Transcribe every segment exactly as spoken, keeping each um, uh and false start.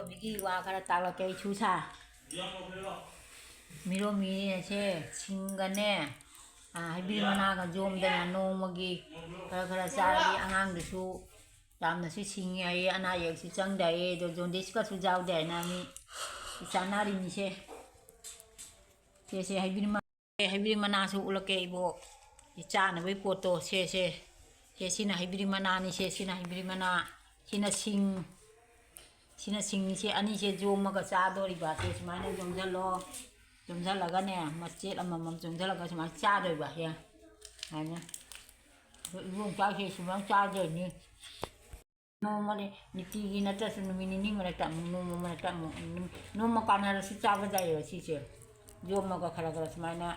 ꯍꯧꯖꯤꯛꯀꯤ ꯋꯥ ꯈꯔ ꯇꯥꯛꯂꯛꯀꯦ ꯑꯩꯁꯨ ꯁꯥ꯫ ꯃꯤꯔꯣꯃꯤꯁꯦ ꯁꯤꯡꯒꯅꯦ, ꯑꯥ, ꯍꯩꯕꯤ ꯃꯅꯥꯒ ꯌꯣꯝꯗꯅ ꯅꯣꯡꯃꯒꯤ ꯈꯔ ꯈꯔ ꯆꯥꯔꯗꯤ ꯑꯉꯥꯡꯗꯨꯁꯨ ꯌꯥꯝꯅꯁꯨ ꯁꯤꯡꯉꯤ ꯍꯥꯏꯌꯦ, ꯑꯅꯥ ꯑꯌꯦꯛꯁꯨ ꯆꯪꯗꯦ ꯍꯥꯏꯌꯦ, ꯑꯗꯣ ꯖꯣꯟꯗꯤꯁꯀꯁꯨ ꯌꯥꯎꯗꯦ ꯍꯥꯏꯅ ꯃꯤ ꯆꯥꯅꯔꯤꯅꯤꯁꯦ꯫ ꯁꯦꯁꯦ ꯍꯩꯕꯤ ꯃꯅꯥ-, ꯍꯩꯕꯤ ꯃꯅꯥꯁꯨ ꯎꯠꯂꯛꯀꯦ ꯏꯕꯣꯛ꯫ ꯁꯤ ꯆꯥꯅꯕꯒꯤ ꯄꯣꯠꯇꯣ ꯁꯦꯁꯦ꯫ ꯁꯦ ꯁꯤꯅ ꯍꯩꯕꯤ ꯃꯅꯥꯅꯤ, ꯁꯦ ꯁꯤꯅ ꯍꯩꯕꯤ ꯃꯅꯥ, ꯁꯤꯅ ꯁꯤꯡ, ꯁꯤꯅ ꯁꯤꯡ, ꯁꯤ ꯑꯅꯤꯁꯦ ꯌꯣꯝꯃꯒ ꯆꯥꯗꯣꯔꯤꯕ꯫ ꯁꯦ ꯁꯨꯃꯥꯏꯅ ꯌꯣꯝꯁꯤꯜꯂꯣ꯫ ꯌꯣꯝꯁꯤꯜꯂꯒꯅꯦ, ꯃꯆꯦꯠ ꯑꯃꯃꯝ ꯌꯣꯝꯁꯤꯜꯂꯒ ꯁꯨꯃꯥꯏꯅ ꯆꯥꯗꯣꯏꯕ꯫ ꯁꯦ ꯁꯨꯃꯥꯏꯅ꯫ ꯑꯗꯣ ꯏꯕꯣꯛ ꯆꯥꯛꯁꯦ ꯁꯨꯃꯥꯏꯅ ꯆꯥꯗꯣꯏꯅꯤ꯫ ꯅꯣꯡꯃꯗꯤ ꯅꯤꯇꯤꯒꯤ ꯅꯠꯇ꯭ꯔꯁꯨ ꯅꯨꯃꯤꯠ ꯅꯤꯅꯤ ꯃꯔꯛꯇ ꯑꯃꯨꯛ, ꯅꯣꯡꯃ ꯃꯔꯛꯇ ꯑꯃꯨꯛ, ꯅꯨꯃꯤꯠ, ꯅꯣꯡꯃ ꯀꯥꯟꯅꯔꯁꯨ ꯆꯥꯕ ꯌꯥꯏꯌꯦꯕ ꯁꯤꯁꯦ꯫ ꯌꯣꯝꯃꯒ ꯈꯔ ꯈꯔ ꯁꯨꯃꯥꯏꯅ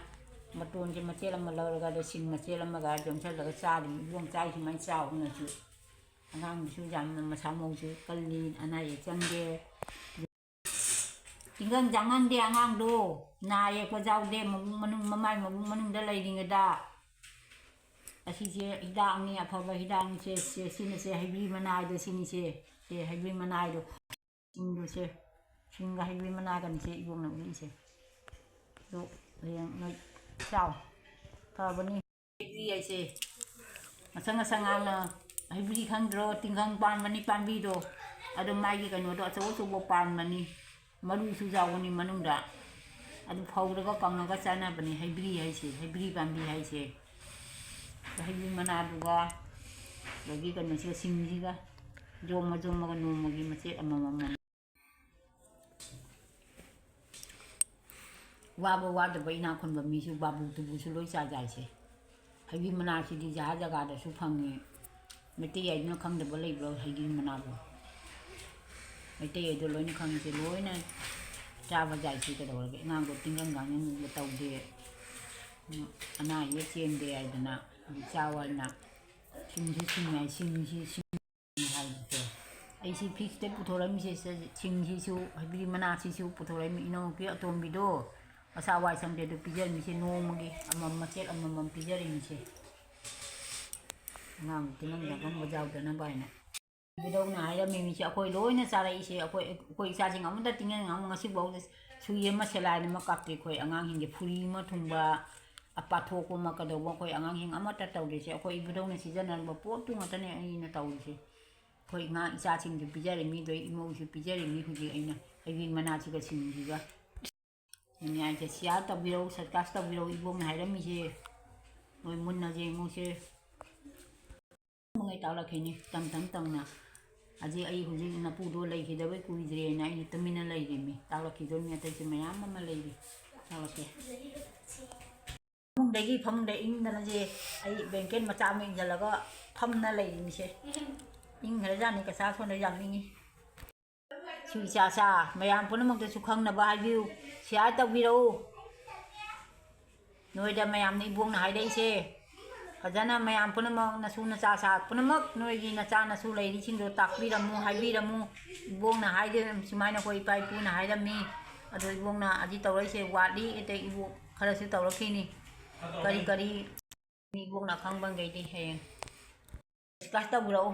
ꯃꯇꯣꯟꯁꯦ ꯃꯆꯦꯠ ꯑꯃ ꯂꯧꯔꯒ, ꯑꯗ ꯁꯤꯡ ꯃꯆꯦꯠ ꯑꯃꯒ ꯌꯣꯝꯁꯜꯂꯒ ꯆꯥꯔꯤꯕ ꯏꯕꯣꯝ ꯆꯥꯏ ꯁꯨꯃꯥꯏꯅ ꯆꯥꯎꯅꯁꯨ꯫ ꯑꯉꯥꯡꯁꯤꯁꯨ ꯌꯥꯝꯅ ꯃꯁꯥ ꯃꯎꯁꯨ ꯀꯜꯂꯤ, ꯑꯅꯥ ꯑꯌꯦꯛ ꯆꯪꯗꯦ꯫ ꯇꯤꯡꯒꯪ ꯆꯥꯡꯍꯟꯗꯦ ꯑꯉꯥꯡꯗꯣ, ꯅꯥ ꯌꯦꯛꯄ ꯌꯥꯎꯗꯦ ꯃꯕꯨꯛ ꯃꯅꯨꯡ, ꯃꯃꯥꯏ ꯃꯕꯨꯛ ꯃꯅꯨꯡꯗ ꯂꯩꯔꯤꯉꯩꯗ꯫ ꯑꯁꯤꯁꯦ ꯍꯤꯗꯥꯛꯅꯤ, ꯑꯐꯕ ꯍꯤꯗꯥꯛꯅꯤ꯫ ꯁꯦ, ꯁꯦ, ꯁꯤꯅ ꯁꯦ ꯍꯩꯕꯤ ꯃꯅꯥ ꯍꯥꯏꯗꯣ ꯁꯤꯅꯤ ꯁꯦ꯫ ꯁꯦ ꯍꯩꯕꯤ ꯃꯅꯥ ꯍꯥꯏꯗꯣ꯫ ꯁꯤꯡꯗꯣ ꯁꯦ꯫ ꯁꯤꯡꯒ ꯍꯩꯕꯤ ꯃꯅꯥꯒꯅꯤ ꯁꯦ ꯏꯕꯣꯛꯅ ꯎꯠꯂꯤꯁꯦ꯫ ꯑꯗꯣ ꯍꯌꯦꯡ ꯅꯣꯏ ꯆꯥꯎ꯫ ꯐꯕꯅꯤ꯫ ꯍꯩꯕꯤ ꯍꯥꯏꯁꯦ꯫ ꯉꯁꯪ ꯉꯁꯪ ꯉꯥꯡꯅ ꯍꯩꯕꯤ ꯈꯪꯗ꯭ꯔꯣ? ꯇꯤꯡꯈꯪ ꯄꯥꯟꯕꯅꯤ ꯄꯥꯝꯕꯤꯗꯣ꯫ ꯑꯗꯣ ꯃꯥꯒꯤ ꯀꯩꯅꯣꯗꯣ ꯑꯆꯧ ꯑꯆꯧꯕ ꯄꯥꯟꯕꯅꯤ꯫ ꯃꯔꯨꯁꯨ ꯌꯥꯎꯕꯅꯤ ꯃꯅꯨꯡꯗ꯫ ꯑꯗꯨ ꯐꯧꯔꯒ ꯀꯪꯉꯒ ꯆꯥꯅꯕꯅꯤ ꯍꯩꯕ꯭ꯔꯤ ꯍꯥꯏꯁꯦ, ꯍꯩꯕ꯭ꯔꯤ ꯄꯥꯝꯕꯤ ꯍꯥꯏꯁꯦ꯫ ꯍꯩꯕꯤ ꯃꯅꯥꯗꯨꯒ, ꯑꯗꯒꯤ ꯀꯩꯅꯣꯁꯤꯒ, ꯁꯤꯡꯁꯤꯒ ꯌꯣꯝꯃ ꯌꯣꯝꯃꯒ ꯅꯣꯡꯃꯒꯤ ꯃꯆꯦꯠ ꯑꯃꯃꯝ ꯑꯃꯃꯝ꯫ ꯋꯥꯕ ꯋꯥꯗꯕ, ꯏꯅꯥꯛ ꯈꯨꯟꯕ ꯃꯤꯁꯨ, ꯕꯥꯕꯨ ꯇꯨꯕꯨꯁꯨ ꯂꯣꯏ ꯆꯥꯏ ꯆꯥꯏꯁꯦ꯫ ꯍꯩꯕꯤ ꯃꯅꯥꯁꯤꯗꯤ ꯖꯒꯥ ꯖꯒꯥꯗꯁꯨ ꯐꯪꯉꯤ꯫ ꯃꯩꯇꯩ ꯍꯥꯏꯗꯨꯅ ꯈꯪꯗꯕ ꯂꯩꯕ꯭ꯔꯣ ꯍꯩꯕꯤ ꯃꯅꯥꯕꯨ? ꯃꯩꯇꯩ ꯍꯥꯏꯗꯣ ꯂꯣꯏꯅ ꯈꯪꯉꯤꯁꯦ, ꯂꯣꯏꯅ ꯆꯥꯕ ꯖꯥꯠꯁꯤ ꯀꯩꯗꯧꯔꯒꯦ? ꯑꯉꯥꯡꯗꯣ ꯇꯤꯡꯒꯪ ꯀꯥꯡꯒꯪꯒ ꯇꯧꯗꯦ, ꯎꯝ, ꯑꯅꯥ ꯑꯌꯦꯛ ꯆꯦꯟꯗꯦ ꯍꯥꯏꯗꯅ ꯍꯧꯖꯤꯛ ꯆꯥꯎ ꯍꯥꯏꯅ ꯁꯤꯡꯁꯨ ꯁꯤꯡ ꯍꯥꯏ, ꯁꯤꯡꯁꯤ ꯁꯤꯡ ꯍꯥꯏꯕꯁꯦ꯫ ꯑꯩꯁꯤ ꯐꯤꯁꯇ ꯄꯨꯊꯣꯔꯛꯏꯁꯦ, ꯁꯤꯡꯁꯤꯁꯨ, ꯍꯩꯕꯤ ꯃꯅꯥꯁꯤꯁꯨ ꯄꯨꯊꯣꯔꯛꯏ ꯏꯅꯥꯎꯅꯨꯄꯤ ꯑꯇꯣꯝꯕꯤꯗꯣ ꯃꯁꯥ ꯋꯥꯏ ꯁꯪꯗꯦ, ꯑꯗꯨ ꯄꯤꯖꯔꯤꯁꯦ ꯅꯣꯡꯃꯒꯤ ꯑꯃꯃꯝ ꯃꯆꯦꯠ ꯑꯃꯃꯝ ꯄꯤꯖꯔꯤꯅꯤꯁꯦ꯫ ꯑꯉꯥꯡ ꯇꯤꯡꯒꯪ ꯆꯥꯐꯝ ꯌꯥꯎꯗꯅꯕ ꯍꯥꯏꯅ꯫ ꯏꯕꯨꯙꯧꯅ ꯍꯥꯏꯔꯝꯃꯤ ꯃꯤꯁꯦ ꯑꯩꯈꯣꯏ ꯂꯣꯏꯅ ꯆꯥꯔꯛꯏꯁꯦ꯫ ꯑꯩꯈꯣꯏ, ꯑꯩꯈꯣꯏ ꯏꯆꯥꯁꯤꯡ ꯑꯃꯠꯇ ꯇꯤꯡꯍꯟ ꯉꯝꯃꯣꯏ꯫ ꯉꯁꯤꯐꯥꯎꯗ ꯁꯨꯏ ꯑꯃ ꯁꯦꯂꯥꯏꯟ ꯑꯃ ꯀꯥꯞꯇꯦ ꯑꯩꯈꯣꯏ ꯑꯉꯥꯡꯁꯤꯡꯁꯦ꯫ ꯐꯨꯔꯤ ꯑꯃ ꯊꯨꯡꯕ, ꯑꯄꯥꯊꯣꯛꯄ ꯑꯃ ꯀꯩꯗꯧꯕ ꯑꯩꯈꯣꯏ ꯑꯉꯥꯡꯁꯤꯡ ꯑꯃꯠꯇ ꯇꯧꯗ꯭ꯔꯤꯁꯦ꯫ ꯑꯩꯈꯣꯏ ꯏꯕꯨꯙꯧꯅ ꯁꯤꯖꯤꯟꯅꯔꯝꯕ ꯄꯣꯠꯇꯨ ꯉꯥꯛꯇꯅꯦ ꯑꯩꯅ ꯇꯧꯔꯤꯁꯦ꯫ ꯑꯩꯈꯣꯏ ꯉꯥ ꯏꯆꯥꯁꯤꯡꯁꯨ ꯄꯤꯖꯔꯤꯃꯤ, ꯑꯗꯩ ꯏꯃꯧꯁꯨ ꯄꯤꯖꯔꯤꯃꯤ꯫ ꯍꯧꯖꯤꯛ ꯑꯩꯅ ꯍꯩꯕꯤ ꯃꯅꯥꯁꯤꯒ ꯁꯤꯡꯁꯤꯒ꯫ ꯃꯌꯥꯝꯁꯦ ꯁꯤꯌꯥꯔ ꯇꯧꯕꯤꯔꯛꯎ, ꯁꯕꯁꯀ꯭ꯔꯥꯏꯕ ꯇꯧꯕꯤꯔꯛꯎ꯫ ꯏꯕꯣꯛꯅ ꯍꯥꯏꯔꯝꯃꯤꯁꯦ ꯃꯣꯏ ꯃꯨꯟꯅ ꯌꯦꯡꯉꯨꯁꯦ꯫ ꯃꯉꯩ ꯇꯥꯛꯂꯛꯈꯤꯅꯤ ꯇꯝ ꯇꯝ ꯇꯝꯅ꯫ ꯍꯧꯖꯤꯛ ꯑꯩ ꯍꯧꯖꯤꯛ ꯅꯄꯨꯗꯣ ꯂꯩꯈꯤꯗꯕꯩ ꯀꯨꯏꯗ꯭ꯔꯦꯅ ꯑꯩꯅ ꯇꯨꯃꯤꯟꯅ ꯂꯩꯔꯤꯃꯤ꯫ ꯇꯥꯛꯂꯛꯈꯤꯗꯣꯏꯅꯤ ꯑꯇꯩꯁꯦ ꯃꯌꯥꯝ ꯑꯃ ꯂꯩꯔꯤ꯫ ꯇꯥꯛꯂꯛꯀꯦ꯫ ꯐꯃꯨꯡꯗꯒꯤ, ꯐꯃꯨꯡꯗ ꯏꯪꯗꯅꯁꯦ ꯑꯩ ꯕ꯭ꯂꯦꯡꯀꯦꯠ ꯃꯆꯥ ꯑꯃ ꯏꯟꯁꯤꯜꯂꯒ ꯐꯝꯅ ꯂꯩꯔꯤꯃꯤꯁꯦ꯫ ꯏꯪꯈ꯭ꯔꯖꯥꯠꯅꯤ ꯀꯁꯥ ꯁꯣꯟꯗ ꯌꯥꯝ ꯏꯪꯉꯤ꯫ ꯁꯨꯏ ꯆꯥ ꯆꯥ ꯃꯌꯥꯝ ꯄꯨꯝꯅꯃꯛꯇꯁꯨ ꯈꯪꯅꯕ ꯍꯥꯏꯕꯤꯌꯨ, ꯁꯤꯌꯥꯔ ꯇꯧꯕꯤꯔꯛꯎ꯫ ꯅꯣꯏꯗ ꯃꯌꯥꯝꯅ ꯏꯕꯣꯛꯅ ꯍꯥꯏꯔꯛꯏꯁꯦ꯫ ꯐꯖꯅ ꯃꯌꯥꯝ ꯄꯨꯝꯅꯃꯛ ꯅꯁꯨ ꯅꯆꯥ ꯁꯥ ꯄꯨꯝꯅꯃꯛ ꯅꯣꯏꯒꯤ ꯅꯆꯥ ꯅꯁꯨ ꯂꯩꯔꯤꯁꯤꯡꯗꯣ ꯇꯥꯛꯄꯤꯔꯝꯃꯨ, ꯍꯥꯏꯕꯤꯔꯝꯃꯨ꯫ ꯏꯕꯣꯛꯅ ꯍꯥꯏꯗꯦ ꯁꯨꯃꯥꯏꯅ ꯑꯩꯈꯣꯏ ꯏꯄꯥ ꯏꯄꯨꯅ ꯍꯥꯏꯔꯝꯃꯤ꯫ ꯑꯗꯣ ꯏꯕꯣꯛꯅ ꯑꯁꯤ ꯇꯧꯔꯛꯏꯁꯦ ꯋꯥꯠꯂꯤ, ꯑꯇꯩ ꯏꯕꯣꯛ ꯈꯔꯁꯨ ꯇꯧꯔꯛꯈꯤꯅꯤ꯫ ꯀꯔꯤ ꯀꯔꯤ ꯏꯕꯣꯛꯅ ꯈꯪꯕꯈꯩꯗꯤ ꯍꯌꯦꯡ ꯗꯤꯁꯀꯁ ꯇꯧꯕꯤꯔꯛꯎ꯫